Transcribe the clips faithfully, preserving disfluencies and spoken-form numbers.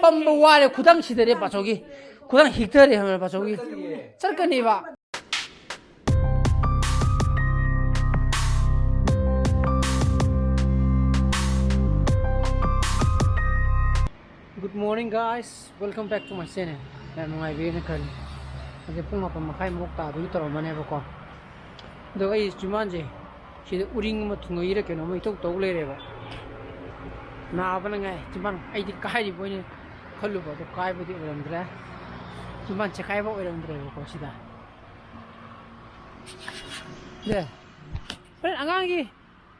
ꯄꯝꯕ ꯋꯥꯔꯦ, ꯈꯨꯗꯥꯡ ꯁꯤꯊꯔꯦ ꯄꯥꯆꯧꯒꯤ꯫ ꯈꯨꯗꯥꯡ ꯍꯤꯛꯊꯔꯦ ꯈꯪꯕ꯭ꯔꯥ ꯄꯥꯆꯧꯒꯤ? ꯆꯠꯀꯅꯦꯕ꯫ Good morning, guys. Welcome back to my channel. ꯌꯥꯝ ꯅꯨꯡꯉꯥꯏꯕꯤꯔꯦꯅ ꯈꯜꯂꯤ꯫ ꯍꯧꯖꯤꯛ ꯄꯨꯡ ꯃꯥꯄꯟ ꯃꯈꯥꯏꯃꯨꯛ ꯇꯥꯗꯣꯏꯒꯤ ꯇꯧꯔꯝꯃꯅꯦꯕꯀꯣ꯫ ꯑꯗꯣ ꯑꯩ ꯆꯤꯝꯕꯥꯟꯁꯦ ꯁꯤꯗ ꯎꯔꯤꯡ ꯑꯃ ꯊꯨꯡꯉꯛꯏꯔ ꯀꯩꯅꯣꯝꯃ ꯏꯇꯧ ꯇꯧ ꯂꯩꯔꯦꯕ꯫ ꯅꯥꯕꯅ ꯉꯥꯏ ꯆꯤꯝꯕꯥꯟ꯫ ꯑꯩꯗꯤ ꯀꯥꯏꯔꯤꯕ ꯑꯣꯏꯅ ꯈꯜꯂꯨꯕ, ꯑꯗꯣ ꯀꯥꯏꯕꯗꯤ ꯑꯣꯏꯔꯝꯗ꯭ꯔꯦ꯫ ꯆꯤꯝꯕꯥꯟ ꯆꯦꯈꯥꯏꯕ ꯑꯣꯏꯔꯝꯗ꯭ꯔꯦꯕꯀꯣ ꯁꯤꯗ꯫ ꯗꯦ, ꯍꯣꯔꯦꯟ ꯑꯉꯥꯡꯒꯤ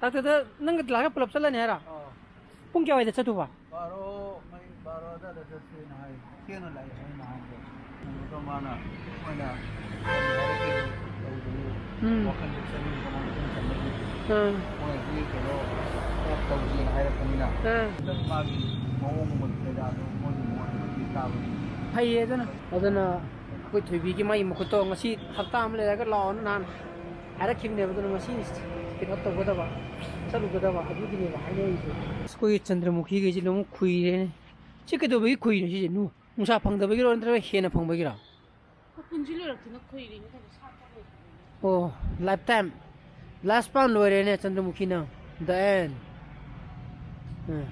ꯗꯥꯛꯇꯔꯗ ꯅꯪꯒ ꯂꯥꯛꯑꯒ ꯄꯨꯂꯞ ꯆꯠꯂꯅꯤ ꯍꯥꯏꯔꯣ? ꯑꯥ꯫ ꯄꯨꯡ ꯀꯌꯥꯋꯥꯏꯗ ꯆꯠꯇꯣꯏꯕ? ꯕꯥꯔꯣ, ꯃꯩ ꯕꯥꯔꯣ ꯑꯗꯨꯋꯥꯏꯗ ꯆꯠꯁꯦꯅ ꯍꯥꯏ꯫ ꯊꯦꯡꯅ ꯂꯥꯛꯑꯦ ꯍꯥꯏ ꯅꯍꯥꯟꯗꯣ꯫ ꯑꯗꯨꯗ ꯃꯥꯅ ꯑꯩꯈꯣꯏꯅ ꯀꯔꯤ ꯍꯥꯏꯔꯛꯀꯦ ꯇꯧꯕꯗꯨ ꯎꯝ꯫ ꯋꯥꯈꯜꯗ ꯆꯪꯉꯤ ꯀꯃꯥꯏꯅ ꯇꯧꯅ ꯆꯪꯒꯅꯤ? ꯎꯝ꯫ ꯃꯣꯏ ꯑꯗꯨꯒꯤ ꯀꯩꯅꯣ ꯑꯣꯐ ꯇꯧꯁꯦꯅ ꯍꯥꯏꯔꯛꯄꯅꯤꯅ꯫ ꯎꯝ꯫ ꯈꯤꯇꯪ ꯃꯥꯒꯤ ꯃꯑꯣꯡ ꯑꯃ ꯀꯩꯀꯥꯗꯣ ꯃꯣꯏꯒꯤ ꯃꯣꯠꯇꯗꯤ ꯇꯥꯕꯅꯤ꯫ ꯐꯩꯌꯦ ꯑꯗꯨꯅ꯫ ꯑꯗꯨꯅ ꯑꯩꯈꯣꯏ ꯊꯣꯏꯕꯤꯒꯤ ꯃꯥꯒꯤ ꯃꯈꯨꯠꯇꯣ ꯉꯁꯤ ꯍꯞꯇꯥ ꯑꯃ ꯂꯩꯔꯒ ꯂꯥꯛꯑꯣꯅ ꯅꯍꯥꯟ ꯍꯥꯏꯔꯛꯈꯤꯕꯅꯦꯕ, ꯑꯗꯨꯅ ꯉꯁꯤ ꯀꯩꯅꯣ ꯇꯧꯒꯗꯕ, ꯆꯠꯂꯨꯒꯗꯕ ꯑꯗꯨꯒꯤꯅꯦꯕ ꯍꯥꯏꯅꯔꯤꯁꯦ꯫ ꯑꯁ, ꯑꯩꯈꯣꯏꯒꯤ ꯆꯟꯗ꯭ꯔꯃꯨꯈꯤꯈꯩꯁꯦ ꯂꯣꯏꯅꯃꯛ ꯈꯨꯏꯔꯦꯅꯦ꯫ ꯁꯤ ꯀꯩꯗꯧꯕꯒꯤ ꯈꯨꯏꯔꯤꯅꯣ ꯁꯤꯁꯦ? ꯅꯨ-, ꯅꯨꯡꯁꯥ ꯐꯪꯗꯕꯒꯤꯔꯣ ꯅꯠꯇ꯭ꯔꯒ ꯍꯦꯟꯅ ꯐꯪꯕꯒꯤꯔꯣ? ꯄꯨꯟꯁꯤ ꯂꯣꯏꯔꯛꯇꯅ ꯈꯨꯏꯔꯤꯅꯤ ꯀꯩꯅꯣ, ꯁꯥꯠꯄ ꯂꯣꯏꯗ꯭ꯔꯤꯕꯅꯤ꯫ ꯑꯣ, lifetime, lifespan ꯂꯣꯏꯔꯦꯅꯦ ꯆꯟꯗ꯭ꯔꯃꯨꯈꯤꯅ꯫ The end. ꯎꯝ꯫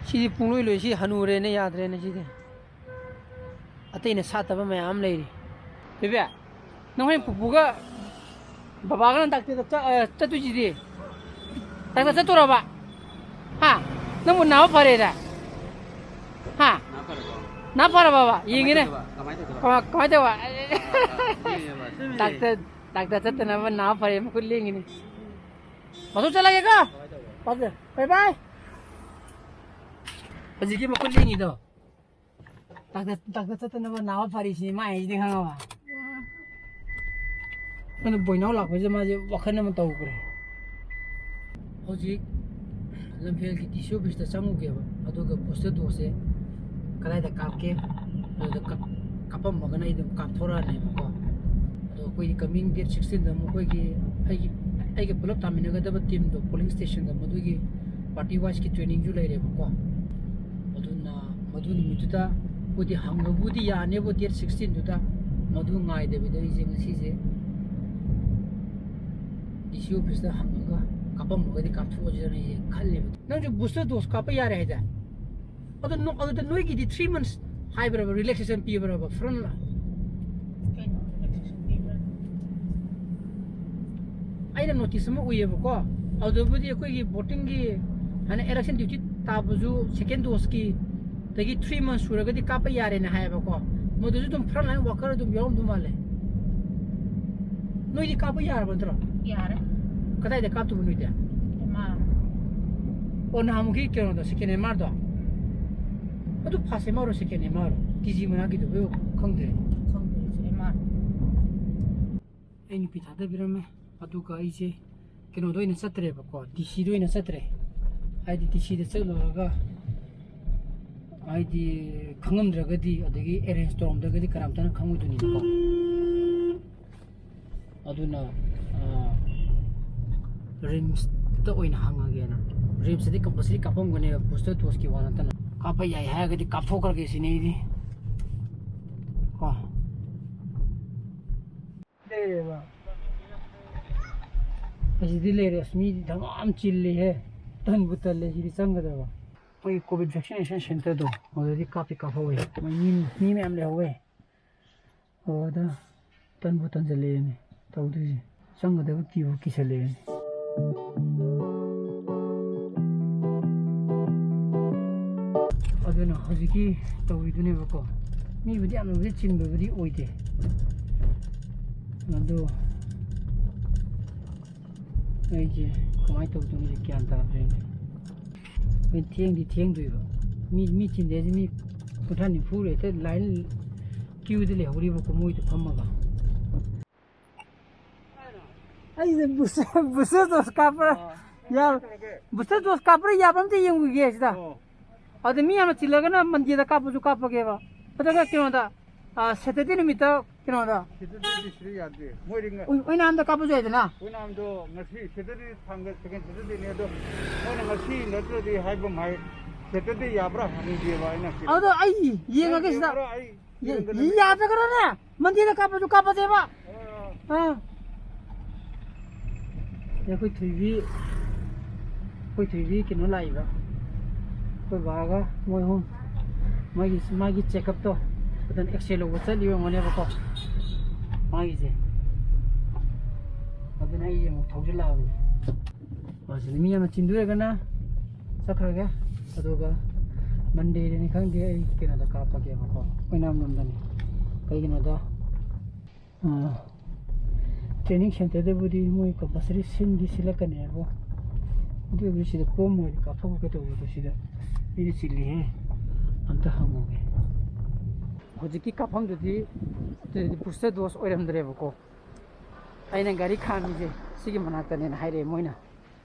ꯁꯤꯗꯤ ꯄꯨꯡꯂꯣꯏ ꯂꯣꯏ, ꯁꯤ ꯍꯅꯨꯔꯦꯅꯦ, ꯌꯥꯗ꯭ꯔꯦꯅꯦ ꯁꯤꯗꯤ꯫ ꯑꯇꯩꯅ ꯁꯥꯠꯇꯕ ꯃꯌꯥꯝ ꯑꯃ ꯂꯩꯔꯤ꯫ ꯕꯦꯕꯦ, ꯅꯪ ꯍꯣꯔꯦꯟ ꯄꯨꯄꯨꯒ ꯕꯕꯥꯒ ꯅꯪ ꯗꯥꯛꯇꯔꯗ ꯆꯠ-, ꯑ, ꯆꯠꯇꯣꯏꯁꯤꯗꯤ? ꯗꯥꯛꯇꯔ ꯆꯠꯇꯣꯔꯕ? ꯍꯥ? ꯅꯪꯕꯨ ꯅꯥꯕ ꯐꯔꯦꯗ? ꯍꯥ? ꯅꯥ ꯐꯔꯕꯣ? ꯅꯥ ꯐꯔꯕꯕ? ꯌꯦꯡꯒꯦꯅꯦ꯫ ꯀꯃꯥꯏꯅ ꯇꯧꯗꯣꯏꯕ? ꯀꯃꯥꯏ-, ꯀꯃꯥꯏꯅ ꯇꯧꯕ? ꯑ, ꯌꯦꯡꯉꯦꯕ, ꯁꯨꯝ ꯌꯦꯡꯉꯦ꯫ ꯗꯥꯛꯇꯔ, ꯗꯥꯛꯇꯔ ꯆꯠꯇꯅꯕ ꯅꯥꯕ ꯐꯔꯦ, ꯃꯈꯨꯠ ꯂꯦꯡꯉꯤꯅꯤ꯫ ꯄꯥꯊꯣꯛ ꯆꯠꯂꯒꯦꯀꯣ? ꯀꯃꯥꯏꯅ ꯇꯧꯕ? ꯄꯥꯊꯣꯛ-, bye bye꯫ ꯍꯧꯖꯤꯛꯀꯤ ꯃꯈꯨꯠ ꯂꯦꯡꯉꯤꯗꯣ꯫ ꯗꯥꯛꯇꯔ, ꯗꯥꯛꯇꯔ ꯆꯠꯇꯅꯕ ꯅꯥꯕ ꯐꯔꯤꯁꯤꯅꯤ ꯃꯥ ꯍꯥꯏꯁꯤꯗꯤ, ꯈꯪꯉꯕ? ꯑꯩꯈꯣꯏꯅ ꯕꯣꯏꯅꯥꯎ ꯂꯥꯛꯄꯁꯤꯗ ꯃꯥꯁꯦ ꯋꯥꯈꯜ ꯑꯃ ꯇꯧꯈ꯭ꯔꯦ꯫ ꯍꯧꯖꯤꯛ ꯂꯝꯐꯦꯜꯒꯤ ꯗꯤ ꯁꯤ ꯑꯣꯐꯤꯁꯇ ꯆꯪꯉꯨꯒꯦꯕ, ꯑꯗꯨꯒ booster dose ꯁꯦ ꯀꯗꯥꯏꯗ ꯀꯥꯞꯀꯦ, ꯑꯗꯨꯗ ꯀꯥꯞ-, ꯀꯥꯞꯄꯝꯃꯒꯅ ꯑꯩ ꯑꯗꯨꯝ ꯀꯥꯞꯊꯣꯔꯛꯑꯅꯦꯕꯀꯣ꯫ ꯑꯗꯣ ꯑꯩꯈꯣꯏꯒꯤ coming date sixteen ꯗ ꯑꯃꯨꯛ ꯑꯩꯈꯣꯏꯒꯤ, ꯑꯩꯒꯤ, ꯑꯩꯒ ꯄꯨꯂꯞ ꯇꯥꯃꯤꯟꯅꯒꯗꯕ team ꯗꯣ polling station ꯗ ꯃꯗꯨꯒꯤ ꯄꯥꯔꯇꯤ ꯋꯥꯏꯁꯀꯤ ꯇ꯭ꯔꯦꯅꯤꯡꯁꯨ ꯂꯩꯔꯦꯕꯀꯣ꯫ ꯑꯗꯨꯅ ꯃꯗꯨ ꯅꯨꯃꯤꯠꯇꯨꯗ ꯑꯩꯈꯣꯏꯗꯤ ꯍꯪꯕꯕꯨꯗꯤ ꯌꯥꯅꯦꯕ, ꯗꯦꯠ ꯁꯤꯛꯁꯇꯤꯟꯗꯨꯗ꯫ ꯃꯗꯨ ꯉꯥꯏꯗꯕꯤꯗ ꯑꯩꯁꯦ ꯉꯁꯤꯁꯦ ꯗꯤ ꯁꯤ ꯑꯣꯐꯤꯁꯇ ꯍꯪꯉꯒ ꯀꯥꯞꯄꯝꯃꯒꯗꯤ ꯀꯥꯞꯊꯣꯛꯑꯁꯤꯔꯅ ꯑꯩꯁꯦ ꯈꯜꯂꯦꯕ꯫ ꯅꯪꯁꯨ ꯕꯨꯁꯇꯔ ꯗꯣꯁ ꯀꯥꯞꯄ ꯌꯥꯔꯦ ꯍꯥꯏꯗꯥꯏ? ꯑꯗꯨ ꯅꯣ-, ꯑꯗꯨꯗ ꯅꯣꯏꯒꯤꯗꯤ ꯊ꯭ꯔꯤ ꯃꯟꯁ ꯍꯥꯏꯕ꯭ꯔꯕ, ꯔꯤꯂꯦꯛꯁꯦꯁꯟ ꯄꯤꯕ꯭ꯔꯕ ꯐ꯭ꯔꯟ? ꯀꯩꯅꯣ relaxation ꯄꯤꯕ꯭ꯔꯥ? ꯑꯩꯅ ꯅꯣꯇꯤꯁ ꯑꯃ ꯎꯏꯌꯦꯕꯀꯣ, ꯑꯗꯨꯕꯨꯗꯤ ꯑꯩꯈꯣꯏꯒꯤ ꯕꯣꯇꯤꯡꯒꯤ ꯍꯥꯏꯅ ꯑꯦꯂꯦꯛꯁꯟ ꯗ꯭ꯌꯨꯇꯤ ꯇꯥꯕꯁꯨ ꯁꯦꯀꯦꯟ ꯗꯣꯁꯀꯤ ꯑꯗꯒꯤ ꯊ꯭ꯔꯤ ꯃꯟꯁ ꯁꯨꯔꯒꯗꯤ ꯀꯥꯞꯄ ꯌꯥꯔꯦꯅ ꯍꯥꯏꯌꯦꯕꯀꯣ꯫ ꯃꯗꯨꯁꯨ ꯑꯗꯨꯝ ꯐ꯭ꯔꯟ ꯂꯥꯏꯟ ꯋꯥꯀꯔ ꯑꯗꯨꯝ ꯌꯥꯎꯔꯝꯗꯧ ꯃꯥꯜꯂꯦ꯫ ꯅꯣꯏꯗꯤ ꯀꯥꯞꯄ ꯌꯥꯔꯕ ꯅꯠꯇ꯭ꯔꯣ? ꯌꯥꯔꯦ꯫ ꯀꯗꯥꯏꯗ ꯀꯥꯞꯇꯣꯏꯕ ꯅꯣꯏꯗꯤ? M R. ꯑꯣ, ꯅꯍꯥꯟꯃꯨꯛꯀꯤ ꯀꯩꯅꯣꯗꯣ, ꯁꯦꯀꯦꯟ ꯑꯦꯝ ꯑꯥꯔꯗꯣ? ꯑꯗꯨ ꯐꯥꯔꯁ ꯑꯦꯝ ꯑꯥꯔ ꯁꯦꯀꯦꯟ ꯑꯦꯝ ꯑꯥꯔ? ꯇꯤ ꯖꯤ ꯃꯅꯥꯛꯀꯤꯗꯨꯕꯨ ꯈꯪꯗ꯭ꯔꯦ꯫ ꯈꯪꯗ꯭ꯔꯦ, ꯑꯩꯁꯨ ꯑꯦꯝ ꯑꯥꯔ꯫ ꯑꯩ ꯅꯨꯄꯤ ꯊꯥꯗꯕꯤꯔꯝꯃꯦ꯫ ꯑꯗꯨꯒ ꯑꯩꯁꯦ ꯀꯩꯅꯣꯗ ꯑꯣꯏꯅ ꯆꯠꯇ꯭ꯔꯦꯕꯀꯣ, ꯗꯤ ꯁꯤꯗ ꯑꯣꯏꯅ ꯆꯠꯇ꯭ꯔꯦ꯫ ꯍꯥꯏꯗꯤ ꯗꯤ ꯁꯤꯗ ꯆꯠꯂꯨꯔꯒ ꯍꯥꯏꯗꯤ ꯈꯪꯉꯝꯗ꯭ꯔꯒꯗꯤ, ꯑꯗꯒꯤ ꯑꯦꯔꯦꯟꯖ ꯇꯧꯔꯝꯗ꯭ꯔꯒꯗꯤ ꯀꯅꯥꯝꯇꯅ ꯈꯪꯉꯣꯏꯗꯣꯏꯅꯤꯅꯀꯣ꯫ ꯑꯗꯨꯅ, ꯑꯥ, ꯔꯤꯝꯁꯇ ꯑꯣꯏꯅ ꯍꯪꯉꯒꯦꯅ꯫ ꯔꯤꯝꯁꯇꯗꯤ ꯀꯝꯄꯜꯁꯔꯤ ꯀꯥꯞꯄꯝꯒꯅꯦꯕ, ꯕꯨꯁꯇꯔ ꯗꯣꯁꯀꯤ ꯋꯥ ꯅꯠꯇꯅ꯫ ꯀꯥꯞꯄ ꯌꯥꯏ ꯍꯥꯏꯔꯒꯗꯤ ꯀꯥꯞꯊꯣꯛꯈ꯭ꯔꯒꯦ ꯁꯤꯅꯤ ꯑꯩꯗꯤ꯫ ꯀꯣ꯫ ꯂꯩꯔꯦꯕ꯫ ꯑꯁꯤꯗꯤ ꯂꯩꯔꯦ꯫ ꯑꯁ, ꯃꯤꯗꯤ ꯊꯪꯒꯥꯝ ꯆꯤꯜꯂꯤꯍꯦ꯫ ꯇꯟꯕꯨ ꯇꯜꯂꯦ ꯁꯤꯗꯤ ꯆꯪꯒꯗꯕ꯫ ꯑꯩꯈꯣꯏꯒꯤ ꯀꯣꯚꯤꯗ ꯚꯦꯛꯁꯤꯅꯦꯁꯟ ꯁꯦꯟꯇꯔꯗꯣ, ꯑꯗꯨꯗꯗꯤ ꯀꯥꯞꯇꯤ ꯀꯥꯞꯍꯧꯋꯦ꯫ ꯃꯣꯏ ꯃꯤ, ꯃꯤ ꯃꯌꯥꯝ ꯂꯩꯍꯧꯋꯦ꯫ ꯑꯣ, ꯑꯗ ꯇꯟꯕꯨ ꯇꯟꯁꯤꯜꯂꯛꯑꯦꯅꯦ ꯇꯧꯗꯣꯏꯁꯦ꯫ ꯆꯪꯒꯗꯕ ꯀꯤꯕꯨ ꯀꯤꯁꯜꯂꯛꯑꯦꯅꯦ꯫ ꯑꯗꯨꯅ ꯍꯧꯖꯤꯛꯀꯤ ꯇꯧꯔꯤꯗꯨꯅꯦꯕꯀꯣ, ꯃꯤꯕꯨꯗꯤ ꯌꯥꯝꯅꯕꯨꯗꯤ ꯆꯤꯟꯕꯕꯨꯗꯤ ꯑꯣꯏꯗꯦ꯫ ꯑꯗꯣ ꯑꯩꯁꯦ ꯀꯃꯥꯏꯅ ꯇꯧꯗꯣꯏꯅꯣ ꯒ꯭ꯌꯥꯟ ꯇꯥꯗ꯭ꯔꯦꯅꯦ꯫ ꯑꯩꯈꯣꯏ ꯊꯦꯡꯗꯤ ꯊꯦꯡꯗꯣꯏꯕ꯫ ꯃꯤ, ꯃꯤ ꯆꯤꯟꯗꯦ ꯍꯥꯏꯁꯦ ꯃꯤ ꯀꯨꯟꯊ꯭ꯔꯥ ꯅꯤꯐꯨ ꯍꯦꯛꯇ ꯂꯥꯏꯟ ꯀ꯭ꯌꯨꯗ ꯂꯩꯍꯧꯔꯤꯕꯀꯣ ꯃꯣꯏꯗꯣ ꯐꯝꯃꯒ꯫ ꯑꯩꯁꯦ ꯕꯨꯁꯇꯔ, ꯕꯨꯁꯇꯔ ꯗꯣꯁ ꯀꯥꯞꯄ꯭ꯔꯥ? ꯑꯥ꯫ ꯌꯥ-, ꯕꯨꯁꯇꯔ ꯗꯣꯁ ꯀꯥꯞꯄ꯭ꯔꯥ ꯌꯥꯕ ꯑꯝꯇ ꯌꯦꯡꯉꯨꯒꯦ ꯁꯤꯗ꯫ ꯑꯣ꯫ ꯑꯗ ꯃꯤ ꯌꯥꯝꯅ ꯆꯤꯜꯂꯒꯅ ꯃꯟꯗꯦꯗ ꯀꯥꯞꯄꯁꯨ ꯀꯥꯞꯄꯒꯦꯕ꯫ ꯅꯠꯇ꯭ꯔꯒ ꯀꯩꯅꯣꯗ, ꯑꯥ, ꯁꯦꯇꯔꯗꯦ ꯅꯨꯃꯤꯠꯇ ꯀꯩꯅꯣꯗ꯫ ꯁꯦꯇꯔꯗꯦꯗꯤ ꯁꯤꯗ ꯌꯥꯗꯦ꯫ ꯃꯣꯏꯗꯤ ꯉ- ꯑꯣꯏ- ꯑꯣꯏꯅꯥꯝꯗ ꯀꯥꯞꯄꯁꯨ ꯌꯥꯏꯗꯅ꯫ ꯑꯣꯏꯅꯥꯝꯗꯣ ꯉꯁꯤ ꯁꯦꯇꯔꯗꯦ ꯊꯥꯡꯒ ꯁꯦꯀꯦꯟ ꯁꯦꯇꯔꯗꯦꯅꯦ ꯑꯗꯣ, ꯃꯣꯏꯅ ꯉꯁꯤ ꯅꯠꯇ꯭ꯔꯗꯤ ꯍꯥꯏꯕ ꯑꯃ ꯍꯥꯏ꯫ ꯁꯦꯇꯔꯗꯦ ꯌꯥꯕ꯭ꯔꯥ ꯍꯪꯒꯦꯕ ꯑꯩꯅ ꯁꯤꯗ꯫ ꯑꯗꯣ ꯑꯩ ꯌꯦꯡꯉꯒꯦ ꯁꯤꯗ꯫ ꯌꯥꯕ꯭ꯔꯥ? ꯑꯩ ꯌꯦ- ꯌꯦꯡꯗꯅ ꯌꯦ- ꯌꯥꯗ꯭ꯔꯒꯅꯅꯦ, ꯃꯟꯗꯦꯗ ꯀꯥꯞꯄꯁꯨ ꯀꯥꯞꯄꯁꯦꯕ꯫ ꯑꯥ꯫ ꯑꯩꯈꯣꯏ ꯊꯣꯏꯕꯤ, ꯑꯩꯈꯣꯏ ꯊꯣꯏꯕꯤ ꯀꯩꯅꯣ ꯂꯥꯛꯏꯕ, ꯑꯩꯈꯣꯏ ꯕꯥꯒ ꯃꯣꯏ ꯑꯍꯨꯝ꯫ ꯃꯥꯒꯤ ꯃꯥꯒꯤ ꯆꯦꯛꯑꯞꯇꯣ ꯑꯗꯨꯅ ꯑꯦꯛꯁꯔꯦ ꯂꯧꯕ ꯆꯠꯂꯤ ꯑꯣꯏꯔꯝꯒꯅꯦꯕꯀꯣ, ꯃꯥꯒꯤꯁꯦ꯫ ꯑꯗꯨꯅ ꯑꯩꯁꯦ ꯑꯃꯨꯛ ꯊꯧꯖꯤꯜꯂꯛꯑꯕꯅꯤ꯫ ꯃꯥꯁꯤꯗ ꯃꯤ ꯑꯃ ꯆꯤꯟꯗꯣꯏꯔꯒꯅ ꯆꯠꯈ꯭ꯔꯒꯦ꯫ ꯑꯗꯨꯒ ꯃꯟꯗꯦꯗꯅꯤ ꯈꯪꯗꯦ, ꯑꯩ ꯀꯩꯅꯣꯗ ꯀꯥꯞꯄꯒꯦꯕꯀꯣ, ꯑꯣꯏꯅꯥꯝ ꯂꯣꯝꯗꯅꯤ꯫ ꯀꯩꯒꯤꯅꯣꯗ, ꯇ꯭ꯔꯦꯅꯤꯡ ꯁꯦꯟꯇꯔꯗꯕꯨꯗꯤ ꯃꯣꯏ ꯀꯝꯄꯜꯁꯔꯤ ꯁꯤꯟꯗꯤ ꯁꯤꯜꯂꯛꯀꯅꯦꯕ꯫ ꯑꯗꯨ ꯑꯣꯏꯔꯁꯨ ꯁꯤꯗ ꯀꯣꯝꯃꯣꯏꯗꯤ ꯀꯥꯞꯊꯣꯛꯄ ꯀꯩꯗꯧꯕꯗꯣ ꯁꯤꯗ ꯃꯤꯗꯤ ꯆꯤꯜꯂꯤꯍꯦ꯫ ꯑꯝꯇ ꯍꯪꯉꯨꯒꯦ꯫ ꯍꯧꯖꯤꯛꯀꯤ ꯀꯥꯞꯐꯝꯗꯨꯗꯤ, ꯑꯗꯨꯗꯤ ꯕꯨꯁꯇꯔ ꯗꯣꯁ ꯑꯣꯏꯔꯝꯗ꯭ꯔꯦꯕꯀꯣ꯫ ꯑꯩꯅ ꯒꯥꯔꯤ ꯈꯥꯝꯃꯤꯁꯦ ꯁꯤꯒꯤ ꯃꯅꯥꯛꯇꯅꯦꯅ ꯍꯥꯏꯔꯛꯑꯦ ꯃꯣꯏꯅ꯫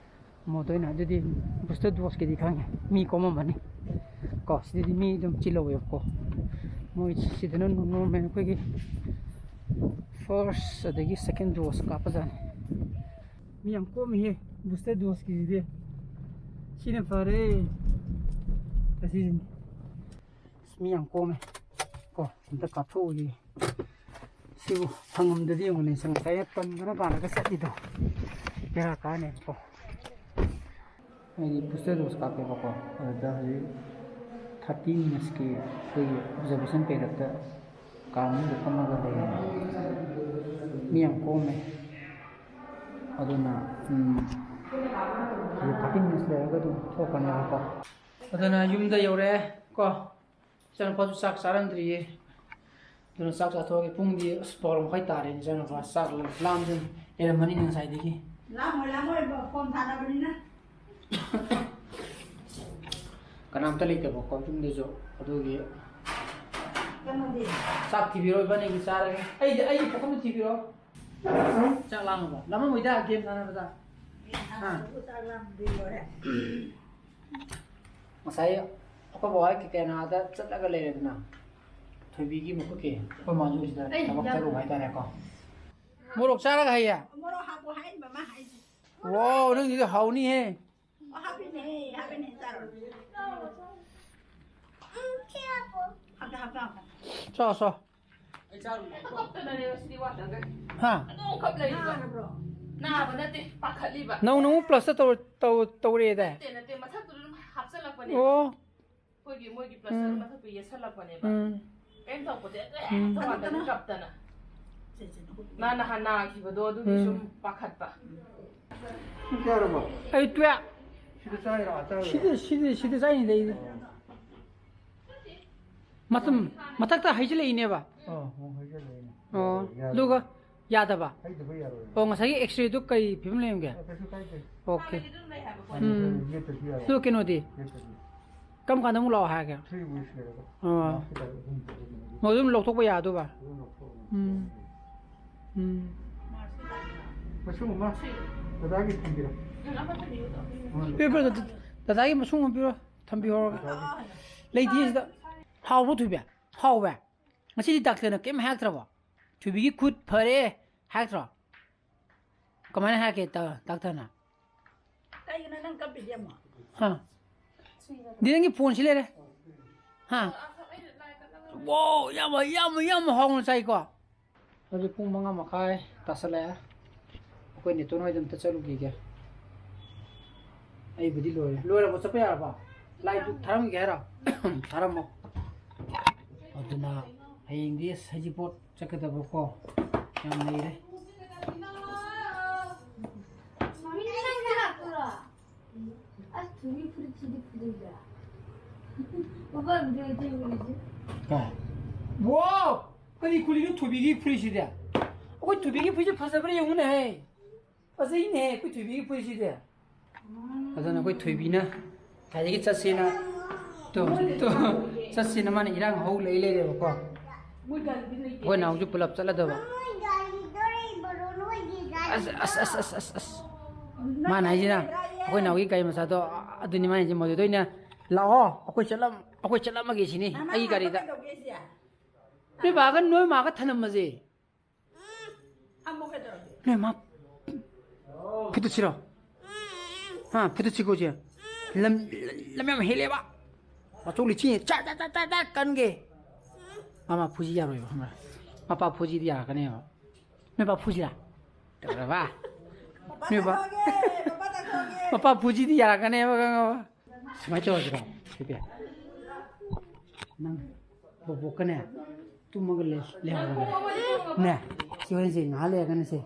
ꯃꯣꯗꯣꯏꯅ ꯑꯗꯨꯗꯤ ꯕꯨꯁꯇꯔ ꯗꯣꯁꯀꯤꯗꯤ ꯈꯪꯉꯦ, ꯃꯤ ꯀꯣꯝꯃꯝꯃꯅꯤ ꯀꯣ꯫ ꯁꯤꯗꯗꯤ ꯃꯤ ꯑꯗꯨꯝ ꯆꯤꯜꯍꯧꯋꯦꯕꯀꯣ꯫ ꯃꯣꯏ ꯁꯤꯗꯅ ꯅꯣꯔꯃꯦꯜ ꯑꯩꯈꯣꯏꯒꯤ ꯐꯥꯔꯁ ꯑꯗꯒꯤ ꯁꯦꯀꯦꯟ ꯗꯣꯁ ꯀꯥꯞꯄꯖꯥꯠꯅꯤ꯫ ꯃꯤ ꯌꯥꯝ ꯀꯣꯝꯃꯤꯍꯦ ꯕꯨꯁꯇꯔ ꯗꯣꯁꯀꯤꯁꯤꯗꯤ꯫ ꯁꯤꯅ ꯐꯔꯦ꯫ ꯑꯁꯤꯁꯤꯅꯤ꯫ ꯑꯁ, ꯃꯤ ꯌꯥꯝ ꯀꯣꯝꯃꯦ ꯀꯣ꯫ ꯑꯝꯇ ꯀꯥꯞꯊꯣꯛꯎꯒꯦ꯫ ꯁꯤꯕꯨ ꯐꯪꯉꯝꯗꯗꯤ ꯌꯦꯡꯉꯨꯅꯦ, ꯉꯁꯥꯏ ꯇꯟꯗꯅ ꯄꯥꯜꯂꯒ ꯆꯠꯂꯤꯗꯣ ꯕꯦꯔꯥ ꯀꯥꯅꯦꯕꯀꯣ꯫ ꯑꯩꯗꯤ ꯕꯨꯁꯇꯔ ꯗꯣꯁ ꯀꯥꯞꯄꯦꯕꯀꯣ, ꯑꯗꯨꯗ ꯍꯧꯖꯤꯛ ꯊꯥꯔꯇꯤ ꯃꯤꯅꯠꯁꯀꯤ ꯑꯩꯈꯣꯏꯒꯤ ꯑꯣꯕꯖꯥꯔꯕꯦꯁꯟ ꯄꯦꯔꯠꯇ ꯀꯥ ꯃꯅꯨꯡꯗ ꯐꯝꯃꯒ ꯂꯩꯔꯦ꯫ ꯃꯤ ꯌꯥꯝ ꯀꯣꯝꯃꯦ꯫ ꯑꯗꯨꯅ ꯎꯝ, ꯍꯧꯖꯤꯛ ꯊꯥꯔꯇꯤ ꯃꯤꯅꯠꯁ ꯂꯩꯔꯒ ꯑꯗꯨꯝ ꯊꯣꯛꯀꯅꯦꯕꯀꯣ꯫ ꯑꯗꯨꯅ ꯌꯨꯝꯗ ꯌꯧꯔꯛꯑꯦ ꯀꯣ꯫ ꯏꯆꯥꯅꯨꯄꯥꯁꯨ ꯆꯥꯛ ꯆꯥꯔꯝꯗ꯭ꯔꯤꯌꯦ꯫ ꯑꯗꯨꯅ ꯆꯥꯛ ꯆꯥꯊꯣꯛꯑꯒꯦ꯫ ꯄꯨꯡꯗꯤ ꯑꯁ ꯕꯥꯔꯣ ꯃꯈꯥꯏ ꯇꯥꯔꯦ꯫ ꯏꯆꯥꯅꯨꯄꯥ ꯆꯥꯛ ꯂꯥꯝꯗꯅ ꯂꯩꯔꯝꯃꯅꯤꯅꯦ ꯉꯁꯥꯏꯗꯒꯤ꯫ ꯂꯥꯝꯃꯣꯏ, ꯂꯥꯝꯃꯣꯏ, ꯐꯣꯟ ꯁꯥꯟꯅꯕꯅꯤꯅ꯫ ꯀꯅꯥꯝꯇ ꯂꯩꯇꯕꯀꯣ ꯌꯨꯝꯗꯁꯨ꯫ ꯑꯗꯨꯒꯤ ꯀꯩꯅꯣꯗꯤ? ꯆꯥꯛ ꯊꯤꯕꯤꯔꯣ, ꯏꯕꯥꯅꯤꯒꯤ ꯆꯥꯔꯒꯦ꯫ ꯑꯩꯗꯤ ꯑꯩꯒꯤ ꯄꯨꯈꯝꯗ ꯊꯤꯕꯤꯔꯣ꯫ ꯆꯥꯛ ꯂꯥꯝꯃꯕ? ꯂꯥꯝꯃꯝꯃꯣꯏꯗ, ꯒꯦꯝ ꯁꯥꯟꯅꯕꯗ꯫ ꯒꯦꯝ ꯁꯥꯟꯅꯕꯕꯨ ꯆꯥꯛ ꯂꯥꯝꯕꯗꯤ ꯂꯣꯏꯔꯦ꯫ ꯉꯁꯥꯏ ꯑꯩꯈꯣꯏ ꯕꯕꯥ ꯀꯩꯀꯩꯅꯥꯗ ꯆꯠꯂꯒ ꯂꯩꯔꯦꯗꯅ, ꯊꯣꯏꯕꯤꯒꯤ ꯃꯈꯨꯠꯀꯤ ꯑꯩꯈꯣꯏ ꯃꯥꯁꯨ ꯁꯤꯗ ꯑꯩ ꯊꯕꯛ ꯌꯥꯝ ꯆꯠꯂꯨꯕ ꯍꯥꯏꯇꯥꯔꯦꯀꯣ꯫ ꯃꯣꯔꯣꯛ ꯆꯥꯔꯒ ꯍꯩꯌꯦ? ꯃꯣꯔꯣꯛ ꯍꯥꯞꯄꯣ ꯍꯥꯏꯅꯤ ꯃꯃꯥ ꯍꯥꯏꯁꯦ꯫ ꯋꯥꯎ, ꯅꯪꯒꯤꯗꯤ ꯍꯥꯎꯅꯤꯍꯦ꯫ ꯑꯣ, ꯍꯥꯞꯄꯤꯅꯦꯍꯦ, ꯍꯥꯞꯄꯤꯅꯦ, ꯆꯥꯔꯣ꯫ ꯍꯥꯞꯀꯦ, ꯍꯥꯞꯀꯦ, ꯍꯥꯞꯀꯦ꯫ ꯆꯥꯎ, ꯆꯥꯎ꯫ ꯑꯩ ꯆꯥꯔꯨꯒꯦ꯫ ꯀꯞꯇꯅꯅꯦ ꯉꯁꯤꯗꯤ ꯋꯥꯇꯔꯒ꯫ ꯍꯥ? ꯑꯗꯨꯝ ꯀꯞ ꯂꯩꯔꯤꯕ꯫ ꯅꯥꯔꯕ꯭ꯔꯣ? ꯅꯥꯕ ꯅꯠꯇꯦ, ꯄꯥꯈꯠꯂꯤꯕ꯫ ꯅꯧꯅ ꯑꯃꯨꯛ ꯄ꯭ꯂꯁꯇ ꯇꯧ-, ꯇꯧ-, ꯇꯧꯔꯦꯗꯥꯏ? ꯅꯠꯇꯦ, ꯅꯠꯇꯦ, ꯃꯊꯛꯇꯨꯗ ꯑꯗꯨꯝ ꯍꯥꯞꯆꯜꯂꯛꯄꯅꯦꯕ꯫ ꯑꯣ꯫ ꯑꯩꯈꯣꯏꯒꯤ ꯃꯣꯏꯒꯤ ꯄ꯭ꯂꯁꯇꯔ ꯎꯝ꯫ ꯃꯊꯛꯇ ꯌꯦꯠꯁꯜꯂꯛꯄꯅꯦꯕ꯫ ꯎꯝ꯫ ꯀꯩꯝ ꯇꯧꯄꯣꯠꯇꯦ, ꯑꯗꯨ ꯎꯝ꯫ ꯍꯦꯛꯇ ꯋꯥꯇꯔꯒ ꯀꯞꯇꯅ꯫ ꯃꯥ ꯅꯍꯥꯟ ꯅꯥꯈꯤꯕꯗꯣ ꯑꯗꯨꯒꯤ ꯎꯝ꯫ ꯁꯨꯝ ꯄꯥꯈꯠꯄ꯫ ꯄꯨꯡ ꯀꯌꯥꯔꯕꯣ? ꯑꯩ ꯇꯨꯌꯦꯜꯞ꯫ ꯁꯤꯗ ꯆꯥꯏꯔꯣ, ꯑꯥ ꯆꯥꯏꯔꯣ? ꯁꯤꯗ, ꯁꯤꯗ, ꯁꯤꯗ ꯆꯥꯏꯅꯤꯗ ꯑꯩꯗꯤ꯫ ꯃꯇꯨꯝ ꯃꯊꯛꯇ ꯍꯩꯖꯤꯜꯂꯛꯏꯅꯦꯕ꯫ ꯑꯣ, ꯑꯣ, ꯍꯩꯖꯤꯜꯂꯛꯏꯅꯦ꯫ ꯑꯣ, ꯌꯥꯔꯦ꯫ ꯑꯗꯨꯒ ꯌꯥꯗꯕ? ꯍꯩꯗꯕ ꯌꯥꯔꯣꯏ꯫ ꯑꯣ, ꯉꯁꯥꯏꯒꯤ ꯑꯦꯛꯁꯔꯦꯗꯨ ꯀꯔꯤ ꯐꯤꯕꯝ ꯂꯩꯔꯝꯒꯦ? ꯑꯣ, ꯀꯩꯁꯨ ꯀꯥꯏꯗꯦ꯫ ꯑꯣꯀꯦ꯫ ꯍꯥꯟꯅꯒꯤ ꯑꯗꯨꯝ ꯂꯩ ꯍꯥꯏꯕꯀꯣ꯫ ꯎꯝ꯫ ꯌꯦꯠꯇꯗꯤ ꯌꯥꯔꯣꯏ꯫ ꯑꯗꯨ ꯀꯩꯅꯣꯗꯤ? ꯌꯦꯠꯇꯗꯤ꯫ ꯀꯔꯝ ꯀꯥꯟꯗ ꯑꯃꯨꯛ ꯂꯥꯛꯑꯣ ꯍꯥꯏꯔꯒꯦ? Three weeks ꯂꯩꯔꯒ꯫ ꯑꯣ꯫ ꯍꯣꯁꯄꯤꯇꯥꯜ ꯑꯍꯨꯝ ꯆꯠꯂꯒ ꯑꯣ, ꯑꯗꯨꯝ ꯂꯧꯊꯣꯛꯄ ꯌꯥꯗꯣꯏꯕ? ꯑꯗꯨꯝ ꯂꯧꯊꯣꯛꯑꯒ ꯎꯝ꯫ ꯆꯠꯂꯅꯤ꯫ ꯎꯝ꯫ ꯃꯁꯨꯡ ꯑꯃ ꯗꯗꯥꯒꯤ ꯊꯝꯕꯤꯔꯣ꯫ ꯄꯤꯌꯨ, ꯄꯤꯌꯨ, ꯗꯗꯥ-, ꯗꯗꯥꯒꯤ ꯃꯁꯨꯡ ꯑꯃ ꯄꯤꯔꯣ, ꯊꯝꯕꯤꯍꯧꯔꯒ꯫ ꯗꯗꯥꯒꯤ꯫ ꯂꯩꯇꯤꯌꯦ ꯁꯤꯗ꯫ ꯍꯥꯎꯕ꯭ꯔꯣ, ꯊꯣꯏꯕꯤ? ꯍꯥꯎꯋꯦ? ꯉꯁꯤꯗꯤ ꯗꯥꯛꯇꯔꯅ ꯀꯩꯝ ꯍꯥꯏꯔꯛꯇ꯭ꯔꯕꯣ? ꯊꯣꯏꯕꯤꯒꯤ ꯈꯨꯠ ꯐꯔꯦ ꯍꯥꯏꯔꯛꯇ꯭ꯔꯣ? ꯀꯃꯥꯏꯅ ꯍꯥꯏꯔꯛꯀꯦ ꯗꯥ-, ꯗꯥꯛꯇꯔꯅ? ꯀꯩꯒꯤꯅꯣ ꯅꯪ ꯀꯞꯄꯤꯁꯦ ꯑꯃꯨꯛ? ꯍꯥ? ꯗꯤ ꯅꯪꯒꯤ ꯐꯣꯟꯁꯤ ꯂꯩꯔꯦ꯫ ꯍꯥ? ꯋꯥꯎ, ꯌꯥꯝ, ꯌꯥꯝ, ꯌꯥꯝ ꯍꯥꯎꯅ ꯆꯥꯏꯀꯣ? ꯍꯧꯖꯤꯛ ꯄꯨꯡ ꯃꯉꯥ ꯃꯈꯥꯏ ꯇꯥꯁꯜꯂꯛꯑꯦ꯫ ꯑꯩꯈꯣꯏ ꯅꯦꯇꯣꯟ ꯍꯣꯏꯗ ꯑꯝꯇ ꯆꯠꯂꯨꯈꯤꯒꯦ꯫ ꯑꯩꯕꯨꯗꯤ ꯂꯣꯏꯔꯦ꯫ ꯂꯣꯏꯔꯕꯣ? ꯆꯠꯄ ꯌꯥꯔꯕꯣ? ꯂꯥꯏꯠꯇꯨ ꯊꯥꯔꯝꯒꯦ ꯍꯥꯏꯔꯣ? ꯊꯥꯔꯝꯃꯣ꯫ ꯑꯗꯨꯅ ꯍꯌꯦꯡꯗꯤ ꯁꯖꯤꯄꯣꯠ ꯆꯠꯀꯗꯕꯀꯣ꯫ ꯌꯥꯝ ꯂꯩꯔꯦ꯫ ꯑꯁ, ꯊꯣꯏꯕꯤ ꯐꯨꯔꯤꯠꯁꯤꯗꯤ ꯐꯖꯩꯗ꯫ ꯃꯄꯥꯟꯗꯤ ꯑꯇꯩ ꯐꯨꯔꯤꯠꯁꯦ꯫ ꯀꯥꯏ? ꯋꯥꯎ! ꯀꯔꯤ ꯈꯨꯂꯤꯅꯣ ꯊꯣꯏꯕꯤꯒꯤ ꯐꯨꯔꯤꯠꯁꯤꯗꯤ? ꯑꯩꯈꯣꯏ ꯊꯣꯏꯕꯤꯒꯤ ꯐꯨꯔꯤꯠꯁꯦ ꯐꯖꯕ꯭ꯔꯥ ꯌꯦꯡꯉꯨꯅꯦꯍꯦ꯫ ꯐꯖꯩꯅꯦꯍꯦ ꯑꯩꯈꯣꯏ ꯊꯣꯏꯕꯤꯒꯤ ꯐꯨꯔꯤꯠꯁꯤꯗꯤ꯫ ꯑꯗꯨꯅ ꯑꯩꯈꯣꯏ ꯊꯣꯏꯕꯤꯅ ꯉꯁꯥꯏꯗꯒꯤ ꯆꯠꯁꯦꯅ, ꯇꯣ, ꯇꯣ, ꯆꯠꯁꯦꯅ ꯃꯥꯅ ꯏꯔꯥꯡ ꯍꯧ ꯂꯩ ꯂꯩꯔꯦꯕꯀꯣ꯫ ꯑꯩꯈꯣꯏ ꯅꯥꯎꯁꯨ ꯄꯨꯂꯞ ꯆꯠꯂꯗꯕ꯫ ꯑꯁ, ꯑꯁ, ꯑꯁ, ꯑꯁ, ꯑꯁ, ꯑꯁ꯫ ꯃꯥꯅ ꯍꯥꯏꯁꯤꯅ ꯑꯩꯈꯣꯏ ꯅꯥꯎꯒꯤ ꯒꯥꯔꯤ ꯃꯆꯥꯗꯣ, ꯑꯗꯨꯅꯤ ꯃꯥꯅ ꯍꯥꯏꯁꯦ, ꯃꯗꯨꯗ ꯑꯣꯏꯅ ꯂꯥꯛꯑꯣ, ꯑꯩꯈꯣꯏ ꯆꯠꯂꯝ-, ꯑꯩꯈꯣꯏ ꯆꯠꯂꯝꯃꯒꯦ ꯁꯤꯅꯤ꯫ ꯅꯃꯥ ꯑꯩꯒꯤ ꯍꯥꯞꯄ ꯒꯥꯔꯤꯗ꯫ ꯀꯩꯗꯧꯒꯦ ꯁꯤ? ꯅꯣꯏ ꯕꯥꯒ ꯅꯣꯏ ꯃꯥꯒ ꯊꯅꯝꯃꯁꯦ꯫ ꯅꯣꯏ ꯃꯥ ꯐꯨꯗꯠꯁꯤꯔꯣ? ꯍꯥ, ꯐꯨꯗꯠꯁꯤꯀꯣ ꯁꯦ꯫ ꯂꯝ, ꯂꯝ ꯌꯥꯝ ꯍꯦꯜꯂꯦꯕ꯫ ꯃꯆꯣꯛ ꯂꯤꯆꯤ ꯆꯥ, ꯆꯥ, ꯆꯥ, ꯆꯥ, ꯆꯥ ꯀꯟꯒꯦ꯫ ꯃꯃꯥ ꯐꯨꯁꯤ ꯌꯥꯔꯣꯏꯕ, ꯈꯪꯕ꯭ꯔꯥ? ꯃꯄꯥ ꯐꯨꯁꯤꯗꯤ ꯌꯥꯔꯛꯀꯅꯦꯕ꯫ ꯅꯣꯏ ꯄꯥ ꯐꯨꯁꯤꯔꯥ? ꯇꯧꯔꯕ? ꯅꯣꯏ ꯄꯥ, ꯃꯄꯥ ꯐꯨꯁꯤꯗꯤ ꯌꯥꯔꯛꯀꯅꯦꯕ, ꯈꯪꯉꯕ? ꯁꯨꯃꯥꯏꯅ ꯇꯧꯔꯁꯤꯔꯣ, ꯕꯦꯕꯤ? ꯅꯪ ꯕꯣꯕꯣꯛꯀꯅꯦ, ꯇꯨꯝꯃꯒ ꯂꯩ-, ꯂꯩꯍꯧꯔꯒꯦ꯫ ꯅꯦ, ꯁꯤ ꯍꯣꯔꯦꯟꯁꯦ ꯉꯥꯏꯍꯥꯛ ꯂꯩꯔꯒꯅꯦ ꯁꯦ,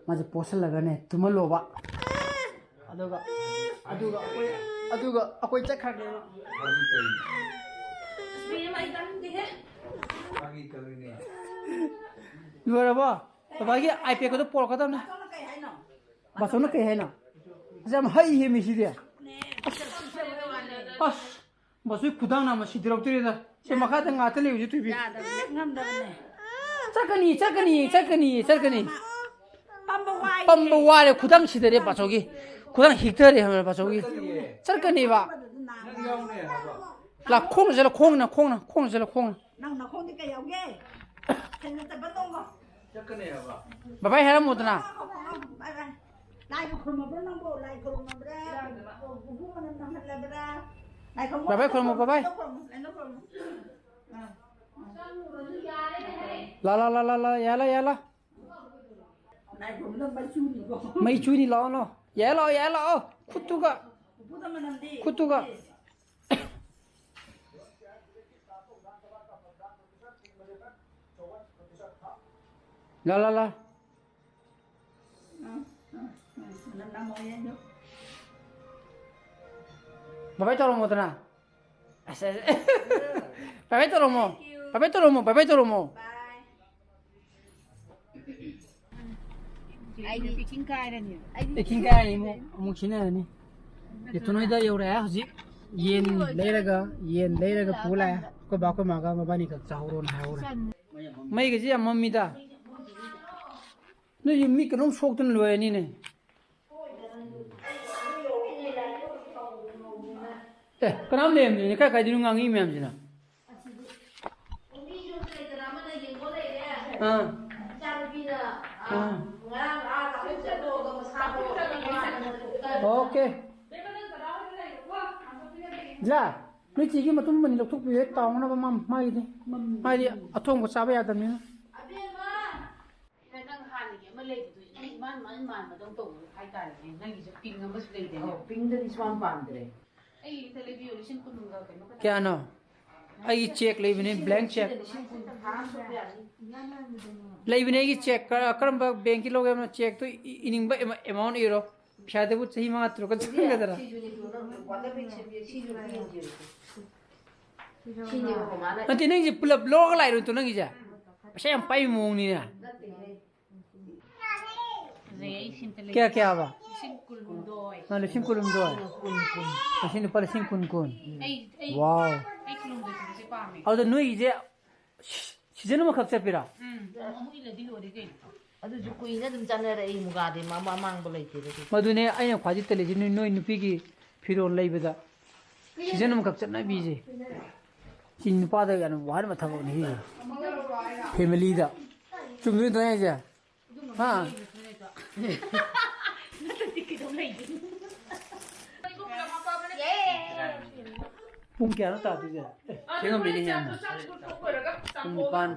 ꯃꯥꯁꯦ ꯄꯣꯠꯁꯜꯂꯒꯅꯦ, ꯇꯨꯝꯍꯜꯂꯣꯕ꯫ ꯑꯗꯨꯒ, ꯑꯗꯨꯒ ꯑꯩꯈꯣꯏ, ꯑꯗꯨꯒ ꯑꯩꯈꯣꯏ ꯆꯠꯈ꯭ꯔꯒꯦꯕ꯫ ꯐꯥꯒꯤ ꯇꯧꯔꯤꯅꯦ꯫ ꯂꯣꯏꯔꯕꯣ? ꯕꯕꯥꯒꯤ iPad ꯀꯗꯣ ꯄꯣꯔꯛꯀꯗꯕꯅꯦ꯫ ꯕꯥꯆꯧꯅ ꯀꯩ ꯍꯥꯏꯅꯣ? ꯑꯁ, ꯌꯥꯝ ꯍꯩꯍꯦ ꯃꯤꯁꯤꯗꯤ꯫ ꯑꯁ, ꯑꯁ, ꯕꯥꯆꯧꯒꯤ ꯈꯨꯗꯥꯡꯅ ꯑꯃ ꯁꯤꯗꯔꯛꯇꯣꯏꯔꯦꯗ꯫ ꯁꯦ, ꯃꯈꯥꯗ ꯉꯥꯛꯇ ꯂꯩꯌꯨꯁꯦ, ꯊꯣꯏꯕꯤ꯫ ꯌꯥꯗꯕꯅꯦ, ꯉꯝꯗꯕꯅꯦ꯫ ꯆꯠꯀꯅꯤ, ꯆꯠꯀꯅꯤ, ꯆꯠꯀꯅꯤ, ꯆꯠꯀꯅꯤ꯫ ꯄꯝꯕ ꯋꯥꯏꯌꯦ꯫ ꯄꯝꯕ ꯋꯥꯔꯦ, ꯈꯨꯗꯥꯡ ꯁꯤꯗꯔꯦ ꯕꯥꯆꯧꯒꯤ꯫ ꯈꯨꯗꯥꯡ ꯍꯤꯛꯊꯔꯦ ꯈꯪꯕ꯭ꯔꯥ ꯕꯥꯆꯧꯒꯤ? ꯆꯠꯀꯅꯤꯕ꯫ ꯅꯪ ꯌꯥꯎꯅꯦ ꯍꯥꯏꯕ꯫ ꯂꯥꯛ, ꯈꯣꯡꯅ ꯆꯠꯂꯣ, ꯈꯣꯡꯅ, ꯈꯣꯡꯅ, ꯈꯣꯡꯅ ꯆꯠꯂꯣ, ꯈꯣꯡꯅ꯫ ꯅꯪ ꯅꯈꯣꯡꯗꯤ ꯀꯩ ꯌꯥꯎꯒꯦ? ꯁꯦꯟꯅ ꯆꯠꯄ ꯇꯣꯡꯉꯣ꯫ ꯆꯠꯀꯅꯤ ꯍꯥꯏꯕ꯫ ꯕꯕꯥꯏ ꯍꯥꯏꯔꯝꯃꯣꯗꯅ꯫ ꯕꯥꯏ ꯕꯥꯏ꯫ ꯂꯥꯏꯒ ꯈꯨꯔꯨꯝꯃꯕ꯭ꯔꯥ ꯅꯪꯕꯣ? ꯂꯥꯏ ꯈꯨꯔꯨꯝꯃꯕ꯭ꯔꯥ? ꯕꯨꯕꯨ ꯃꯅꯝ ꯅꯝꯍꯜꯂꯕ꯭ꯔꯥ? ꯂꯥꯏ ꯈꯨꯔꯨꯝꯃꯣ, ꯕꯥꯏ ꯕꯥꯏ ꯈꯨꯔꯨꯝꯃꯣ, ꯕꯥꯏ ꯕꯥꯏ꯫ ꯂꯥꯏ ꯈꯨꯔꯨꯝꯃꯣ, ꯂꯥꯏ ꯈꯨꯔꯨꯝꯃꯣ꯫ ꯑꯥ, ꯑꯥ꯫ ꯂꯥ, ꯂꯥ, ꯂꯥ, ꯂꯥ, ꯂꯥ, ꯌꯥꯂꯥ, ꯌꯥꯂꯥ꯫ ꯂꯥꯏ ꯈꯨꯔꯨꯝꯕꯗ ꯃꯩ ꯆꯨꯅꯤꯀꯣ꯫ ꯃꯩ ꯆꯨꯅꯤ, ꯂꯥꯛꯑꯣ, ꯂꯥꯛꯑꯣ꯫ ꯌꯥꯏ, ꯂꯥꯛꯑꯣ, ꯌꯥꯏ, ꯂꯥꯛꯑꯣ꯫ ꯈꯨꯠꯇꯨꯒ꯫ ꯎꯄꯨꯗ ꯃꯅꯝꯗꯤ? ꯈꯨꯠꯇꯨꯒ꯫ ꯂꯥ, ꯂꯥ, ꯂꯥ꯫ ꯎꯝ, ꯎꯝ, ꯎꯝ, ꯃꯅꯝ ꯅꯝꯃꯣꯌꯦ ꯑꯗꯨ꯫ ꯕꯥꯏ ꯕꯥꯏ ꯇꯧꯔꯝꯃꯣꯗꯅ꯫ ꯑꯁ, ꯑꯁ, ꯕꯥꯏ ꯕꯥꯏ ꯇꯧꯔꯝꯃꯣ꯫ Thank you. By by ꯇꯧꯔꯝꯃꯣ, by by ꯇꯧꯔꯝꯃꯣ꯫ Bye. ꯑꯩꯗꯤ ꯏꯁꯤꯡ ꯀꯥꯏꯔꯅꯤ꯫ ꯑꯩꯗꯤ ꯏꯁꯤꯡ ꯀꯥꯏꯔꯅꯤ, ꯑꯃꯨꯛ, ꯑꯃꯨꯛ ꯁꯤꯟꯅꯔꯅꯤ꯫ ꯌꯦꯇꯨ ꯅꯣꯏꯗ ꯌꯧꯔꯛꯑꯦ ꯍꯧꯖꯤꯛ꯫ ꯌꯦꯟ ꯂꯩꯔꯒ, ꯌꯦꯟ ꯂꯩꯔꯒ ꯄꯨ ꯂꯥꯛꯑꯦ꯫ ꯑꯩꯈꯣꯏ ꯕꯥ, ꯑꯩꯈꯣꯏ ꯃꯥꯒ ꯃꯕꯥꯅꯤ ꯈꯛ ꯆꯥꯍꯧꯔꯣꯅ ꯍꯥꯏꯍꯧꯔꯦ꯫ ꯃꯩꯒꯁꯦ ꯌꯥꯝ ꯃꯝꯃꯤꯗ꯫ ꯅꯣꯏꯁꯨ ꯃꯤ ꯀꯩꯅꯣꯝ ꯁꯣꯛꯇꯅ ꯂꯣꯏꯔꯅꯤꯅꯦ꯫ ꯑꯦ, ꯀꯅꯥꯝ ꯂꯩꯔꯝꯗ꯭ꯔꯤꯅꯦ꯫ ꯀꯥꯏ ꯀꯥꯏꯗꯅꯣ ꯉꯥꯡꯉꯤ ꯃꯌꯥꯝꯁꯤꯅ? ꯑꯥ꯫ ꯏꯆꯥꯅꯨꯄꯤꯅ, ꯑꯥ, ꯑꯥ꯫ ꯉꯔꯥꯡ ꯑꯥ ꯆꯥꯛꯈꯨꯝ ꯆꯠꯂꯨꯔꯒ ꯃꯁꯥꯗꯣ ꯋꯥꯗꯅ ꯇꯣꯛꯇꯅ꯫ ꯑꯣꯀꯦ꯫ ꯂꯥ, ꯅꯣꯏ ꯆꯦꯒꯤ ꯃꯇꯨꯝ ꯑꯃꯅꯤ ꯂꯧꯊꯣꯛꯄꯤꯌꯨ, ꯍꯦꯛ ꯇꯥꯎꯅꯕ, ꯃꯝ-, ꯃꯥꯒꯤꯗꯤ꯫ ꯃꯥꯒꯤꯗꯤ ꯑꯊꯣꯡꯕ ꯆꯥꯕ ꯌꯥꯗꯕꯅꯤꯅ꯫ ꯑꯕꯦꯝꯃ! ꯅꯪ ꯍꯥꯟꯅꯒꯤ ꯑꯃ ꯂꯩꯕꯗꯣ, ꯏꯃꯥꯟ, ꯏꯃꯥꯟ ꯃꯥꯟꯕꯗꯧ ꯇꯧꯕꯗꯣ ꯍꯥꯏꯇꯥꯔꯦꯅꯦ꯫ ꯅꯪꯒꯤꯁꯨ ꯄꯤꯡ ꯑꯃꯁꯨ ꯂꯩꯗꯥꯏꯅꯦ? ꯑꯧ, ꯄꯤꯡꯗꯗꯤ ꯁꯨꯄꯥꯟ ꯄꯥꯟꯗ꯭ꯔꯦ꯫ ꯑꯩ ꯑꯝꯇ ꯂꯩꯕꯤꯌꯨ, ꯂꯤꯁꯤꯡ ꯀꯨꯟꯒ ꯀꯩꯅꯣ ꯈꯛꯇ꯫ ꯀꯌꯥꯅꯣ? ꯑꯩꯒꯤ ꯆꯦꯛ ꯂꯩꯕꯅꯦ, ꯕ꯭ꯂꯦꯡ ꯆꯦꯛ꯫ ꯂꯤꯁꯤꯡ ꯀꯨꯟ ꯊꯥ ꯑꯃ ꯆꯠꯄ ꯌꯥꯅꯤ꯫ ꯂꯩꯕꯅꯦ ꯑꯩꯒꯤ ꯆꯦꯛ꯫ ꯀ-, ꯀꯔꯝꯕ ꯕꯦꯡꯀꯤ ꯂꯧꯒꯦ ꯍꯥꯏꯕꯅꯣ? ꯆꯦꯛꯇꯨ ꯏ-, ꯏꯅꯤꯡꯕ ꯑꯦꯃ-, ꯑꯦꯃꯥꯎꯟ ꯏꯔꯣ꯫ ꯄꯩꯁꯥꯗꯨꯕꯨ ꯆꯍꯤ ꯃꯉꯥ ꯇꯔꯨꯛꯀ ꯆꯪꯒꯗ꯭ꯔꯥ? ꯁꯤꯁꯨꯅꯦ, ꯇꯨ ꯅꯪ ꯋꯥꯇꯔ ꯕꯦꯛ ꯁꯦꯝꯕꯤꯌꯨ, ꯁꯤꯁꯨ ꯄꯤꯔꯨꯒꯦ꯫ ꯁꯤꯅꯦꯕꯀꯣ ꯃꯥꯅ ꯅꯠꯇꯦ, ꯅꯪꯁꯦ ꯄꯨꯂꯞ ꯂꯧꯔꯒ ꯂꯥꯛꯏꯔꯣ ꯅꯪꯒꯤꯁꯦ? ꯄꯩꯁꯥ ꯌꯥꯝ ꯄꯥꯏꯕ ꯃꯑꯣꯡꯅꯤꯅꯦ꯫ ꯅꯠꯇꯦꯍꯦ꯫ ꯐꯖꯩ, ꯑꯩ ꯁꯤ ꯑꯝꯇ ꯂꯩꯒꯦ꯫ ꯀꯌꯥ, ꯀꯌꯥꯕ? ꯂꯤꯁꯤꯡ ꯀꯨꯟꯍꯨꯝꯗꯣꯏ꯫ ꯑ, ꯂꯤꯁꯤꯡ ꯀꯨꯟꯍꯨꯝꯗꯣꯏ꯫ ꯀꯨꯟ, ꯀꯨꯟ, ꯀꯨꯟ꯫ ꯉꯁꯤ ꯂꯨꯄꯥ ꯂꯤꯁꯤꯡ ꯀꯨꯟ, ꯀꯨꯟ꯫ ꯑꯩ, ꯑꯩ, ꯋꯥꯎ꯫ ꯑꯩ ꯀꯨꯟꯍꯨꯝꯗꯣꯏ ꯄꯤꯕꯁꯦ ꯄꯥꯝꯃꯦ꯫ ꯑꯗꯨꯗ ꯅꯣꯏꯒꯤꯁꯦ ꯁꯤ-, ꯁꯤꯖꯟ ꯑꯃꯈꯛ ꯆꯠꯄꯤꯔꯣ? ꯎꯝ, ꯑꯃꯨꯛ ꯏꯜꯂꯗꯤ ꯂꯣꯏꯔꯦ ꯀꯩꯅꯣ꯫ ꯑꯗꯨꯁꯨ ꯀꯨꯏꯅ ꯑꯗꯨꯝ ꯆꯠꯅꯔꯛꯏ ꯃꯨꯒꯥꯗꯤ, ꯃ-, ꯃ-, ꯑꯃꯥꯡꯕ ꯂꯩꯇꯦꯗ ꯀꯩꯁꯨ꯫ ꯃꯗꯨꯅꯦ ꯑꯩꯅ ꯈ꯭ꯋꯥꯏꯗꯩ ꯇꯜꯂꯤꯁꯦ, ꯅꯣꯏ, ꯅꯣꯏ ꯅꯨꯄꯤꯒꯤ ꯐꯤꯔꯣꯜ ꯂꯩꯕꯗ ꯁꯤꯖꯟ ꯑꯃꯈꯛ ꯆꯠꯅꯕꯤꯁꯦ꯫ ꯁꯤ ꯅꯨꯄꯥꯗ ꯌꯥꯝ ꯋꯥꯍꯟꯕ ꯊꯕꯛꯅꯤ ꯁꯤꯁꯦ꯫ ꯐꯦꯃꯤꯂꯤꯗ꯫ ꯆꯨꯝꯗꯣꯏ ꯅꯠꯇ꯭ꯔꯣ ꯑꯩ ꯍꯥꯏꯁꯦ? ꯍꯥ? ꯄꯨꯡ ꯀꯌꯥꯅꯣ ꯇꯥꯗꯣꯏꯁꯦ? ꯑꯦ, ꯊꯦꯡꯉꯝꯃꯤꯅꯦ ꯌꯥꯝꯅ꯫ ꯄꯨꯡ ꯅꯤꯄꯥꯟ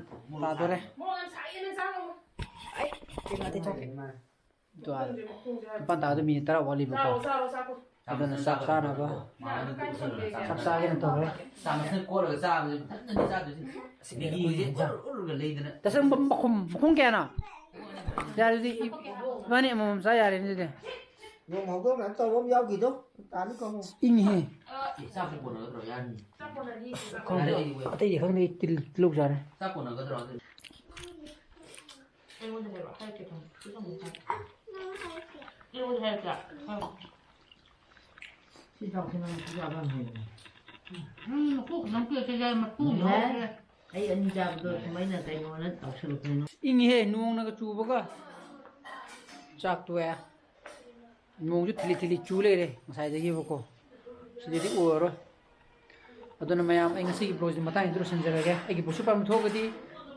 ꯇꯥꯗꯣꯔꯦ꯫ ꯃꯣꯔꯣꯛ ꯌꯥꯝ ꯁꯥꯏꯌꯦ, ꯅꯪ ꯆꯥꯔꯨꯅꯨ꯫ ꯑꯗꯣ ꯅꯤꯄꯥꯟ ꯇꯥꯕꯗ ꯃꯤꯅꯤꯠ ꯇꯔꯥ ꯋꯥꯠꯂꯤꯕꯀꯣ꯫ ꯆꯥꯔꯣ, ꯆꯥꯔꯣ, ꯆꯥꯔꯣ꯫ ꯑꯗꯨꯅ ꯆꯥꯛ ꯆꯥꯅꯕ ꯆꯥꯛ ꯆꯥꯒꯦꯅ ꯇꯧꯔꯦ꯫ ꯆꯥꯃꯁꯅ ꯀꯣꯠꯂꯒ ꯆꯥꯕꯁꯦ ꯐꯖꯅꯗꯤ ꯆꯥꯗꯣꯏꯁꯦ꯫ ꯃꯦꯒꯤꯁꯦ ꯑꯣꯠꯂ ꯑꯣꯠꯂꯒ ꯂꯩꯗꯅ꯫ ꯇꯁꯦꯡ ꯃꯈꯨꯝ, ꯃꯈꯨꯝ ꯀꯌꯥꯅꯣ? ꯌꯥꯔꯦ ꯑꯗꯨꯗꯤ ꯏꯕꯥꯅꯤ ꯑꯃꯃꯝ ꯆꯥ ꯌꯥꯔꯦꯅꯦ ꯑꯗꯨꯗꯤ꯫ ꯅꯣꯡ ꯍꯧꯗꯣꯡ ꯃꯌꯥꯝ ꯇꯧꯕ ꯑꯃ ꯌꯥꯎꯈꯤꯗꯣ꯫ ꯇꯥꯅꯤ ꯀꯣ꯫ ꯏꯪꯉꯤꯍꯦ꯫ ꯑꯦ, ꯆꯥꯛꯁꯦ ꯀꯣꯟꯅꯒꯗ꯭ꯔꯣ? ꯌꯥꯅꯤ꯫ ꯈꯪꯗꯦ꯫ ꯌꯥꯔꯦ, anyway꯫ ꯑꯇꯩꯗꯤ ꯈꯪꯗꯦ, ꯑꯩ ꯇꯤꯜ, ꯇꯤꯜꯍꯧ ꯆꯥꯔꯦ꯫ ꯆꯥꯛ ꯀꯣꯟꯅꯒꯗ꯭ꯔꯣ? ꯑꯩꯉꯣꯟꯗ ꯍꯥꯏꯔꯛꯑꯣ, ꯍꯥꯏꯔꯛꯀꯦ ꯇꯧꯅꯤ꯫ ꯁꯤ ꯊꯝꯃꯣ, ꯍꯥꯏꯔꯛꯀꯦ꯫ ꯑꯩꯉꯣꯟꯗ ꯍꯥꯏꯔꯛꯀꯦ꯫ ꯍꯥꯏꯔꯛꯀꯦ꯫ ꯁꯤ ꯆꯥꯎꯁꯤ ꯅꯪ ꯁꯤ ꯆꯥꯕ ꯌꯥꯝ ꯍꯩꯕꯅꯦ꯫ ꯎꯝ, ꯃꯀꯨ ꯈꯤꯇꯪ ꯄꯤꯔꯛꯀꯦ ꯌꯥꯏ, ꯃꯀꯨ ꯌꯥꯏ꯫ ꯌꯥꯎꯗ꯭ꯔꯦ꯫ ꯑꯩ ꯑꯅꯤ ꯆꯥꯕꯗꯣ ꯁꯨꯃꯥꯏꯅ ꯀꯩꯅꯣꯅ ꯇꯧꯁꯜꯂꯛꯄꯅꯤꯅ꯫ ꯏꯪꯉꯤꯍꯦ, ꯅꯣꯡꯅꯒ ꯆꯨꯕꯒ꯫ ꯆꯥꯛ ꯇꯣꯛꯑꯦ꯫ ꯅꯣꯡꯁꯨ ꯊꯤꯂꯤ ꯊꯤꯂꯤ ꯆꯨ ꯂꯩꯔꯦ ꯉꯁꯥꯏꯗꯒꯤꯕꯀꯣ꯫ ꯁꯤꯗꯗꯤ ꯑꯣꯏꯔꯔꯣꯏ꯫ ꯑꯗꯨꯅ ꯃꯌꯥꯝ, ꯑꯩ ꯉꯁꯤꯒꯤ vlogꯁꯤ ꯃꯇꯥꯡꯁꯤꯗ ꯂꯣꯏꯁꯤꯟꯖꯔꯒꯦ꯫ ꯑꯩꯒꯤ vlogꯁꯨ ꯄꯥꯝꯕ ꯊꯣꯛꯑꯒꯗꯤ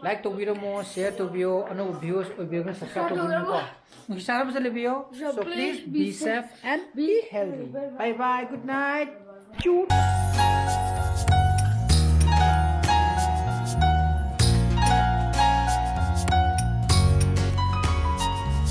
Like ꯇꯧꯕꯤꯔꯝꯃꯣ, share ꯇꯧꯕꯤꯌꯣ, ꯑꯅꯧꯕ viewers ꯑꯣꯏꯕꯤꯔꯒꯅ subscribe ꯇꯧꯕꯤꯔꯝꯃꯣꯀꯣ꯫ ꯅꯨꯡꯁꯤ ꯆꯥꯟꯅꯕꯁꯦ ꯂꯩꯕꯤꯌꯣ꯫ So please be safe and be healthy. Bye bye, good night. Cute.